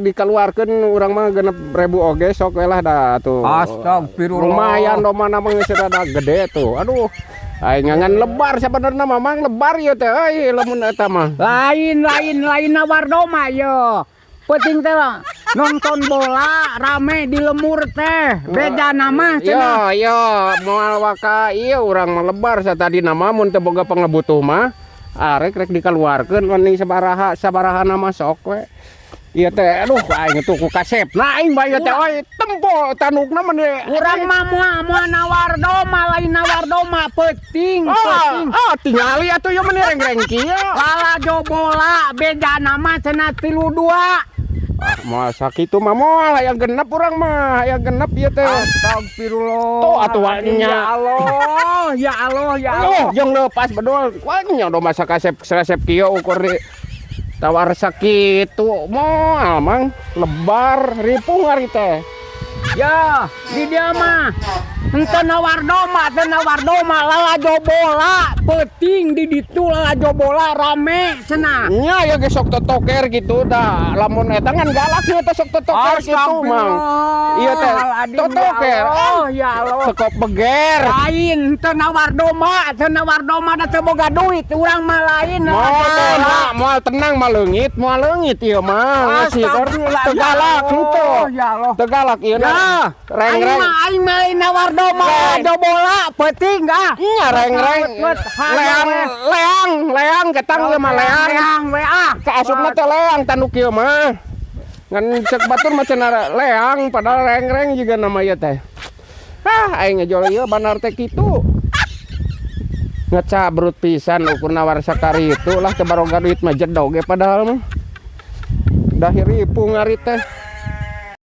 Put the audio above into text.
Dikeluarkeun urang mah 6.000 oge sok we lah da tuh. Astagfirullah. Lumayan domba mah geus rada gede tuh. Aduh. Aing ngan lebar sabenerna mah, Mang, lebar ieu teh euy lamun eta mah. Lain, lain, lain nawar domba yo. Penting teh lah, nonton bola rame di lembur teh. Beda nama cenah. Yo yo moal waka ieu urang mah lebar satadi nama mun teu boga pangabutuh mah. Arek rek dikeluarkeun mending sabaraha sabaraha nama sok we. Ieu teh aduh, aing tuh ku kasepna aing bae teh euy, tempo tandukna mah. Urang mah moal moal nawar domba, lain nawar domba, penting Ah, penting. ah, tingali atuh ieu mah reng-reng kieu. Lalajo bola beda nama cenah 3-2. Ah, moal sakitu mah, moal, hayang genep urang mah, hayang genep ieu teh. Astagfirullah. Tuh atuh nya. Ya Allah, ya Allah, ya Oh, Allah. jeung leupas bedol. Wah, nya domba sakasep sakasep kieu ukur di tawar sakitu moal, Mang, lebar ripuh ari teh. Ya, di dia mah. Henteu nawar domba, teu nawar domba, lalajo bola, penting di ditu lalajo bola rame cenah. Nya ya ge sok totoker gitu dah. Lamun eta ngan galak nya teh sok totoker gitu, Mang. Iya teh totoker. Ya Allah, ya Allah. Sekop beger. Lain, teu nawar domba, teu nawar domba da teu boga duit, urang mah lain. Moal tenang, moal tenang mah leungit, moal leungit ieu mah. Geus Astagfirullah, teu galak ya henteu. Allah, ya Allah. Teu galak ieu. Ya, Reng-reng. Aing mah aing mah lain nawar domba, Reng. lalajo bola, penting ah. Nya reng-reng. Leang, leang, leang ketang ieu mah leang. Leang we ah. Kaasupna teh leang tanduk ieu mah. Ngan cek batur mah cenah leang, padahal reng-reng juga nama ieu teh. Ah, aing ngejol ieu bandar teh kitu. Ngecabrut pisan ukur nawar sakari itu lah, teu baroga duit mah jedog ge padahal mah. Dah ripuh ngari teh.